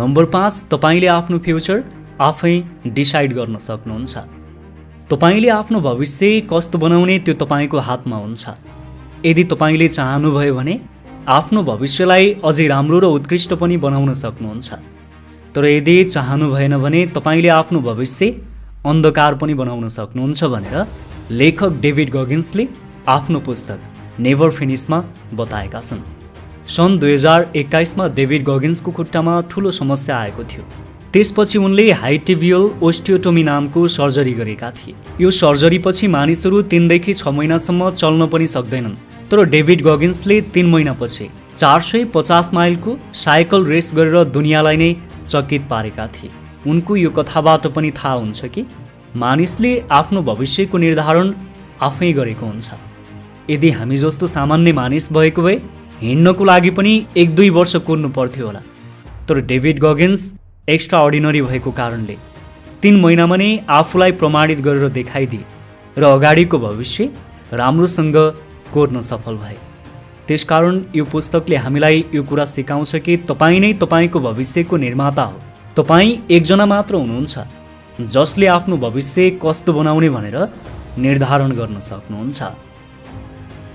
Number 5, तपाईले आफ्नो future आफै डिसाइड गर्न सक्नुहुन्छ। तपाईले आफ्नो भविष्य कस्तो बनाउने त्यो तपाईको हातमा हुन्छ। यदि तपाईले चाहनुभयो भने आफ्नो भविष्यलाई अझै राम्रो र उत्कृष्ट पनि बनाउन सक्नुहुन्छ। तर यदि चाहनु भएन भने तपाईले आफ्नो भविष्य अन्धकार पनि बनाउन सक्नुहुन्छ भनेर लेखक डेभिड गगिन्सले आफ्नो पुस्तक नेभर फिनिशमा बताएका छन्। सन् 2021 मा डेभिड गगिन्सको खुट्टामा ठूलो समस्या आएको थियो। त्यसपछि उनले हाइटिबियल ओस्टियोटोमी नामको सर्जरी गरेका थिए। यो सर्जरीपछि मानिसहरू 3 देखि 6 महिनासम्म चल्न पनि सक्दैनन्। तर डेभिड गगिन्सले 3 महिनापछि 450 माइलको साइकल रेस गरेर दुनियाँलाई नै चकित पारेका थिए। उनको यो कथाबाट पनि थाहा हुन्छ कि मानिसले आफ्नो भविष्यको निर्धारण आफै गरेको हुन्छ। यदि हामी जस्तो सामान्य मानिस भएको भए हिँड्नको लागि पनि 1-2 वर्ष कुर्नु पर्थ्यो होला। तर डेभिड गगिन्स एक्स्ट्रा अर्डिनरी भएको कारणले 3 महिनामा नै आफूलाई प्रमाणित गरेर देखाइदिए र अगाडिको भविष्य राम्रोसँग कोर्न सफल भए। त्यसकारण यो पुस्तकले हामीलाई यो कुरा सिकाउँछ कि तपाईँ नै तपाईको भविष्यको निर्माता हो। तपाईँ एकजना मात्र हुनुहुन्छ जसले आफ्नो भविष्य कस्तो बनाउने भनेर निर्धारण गर्न सक्नुहुन्छ।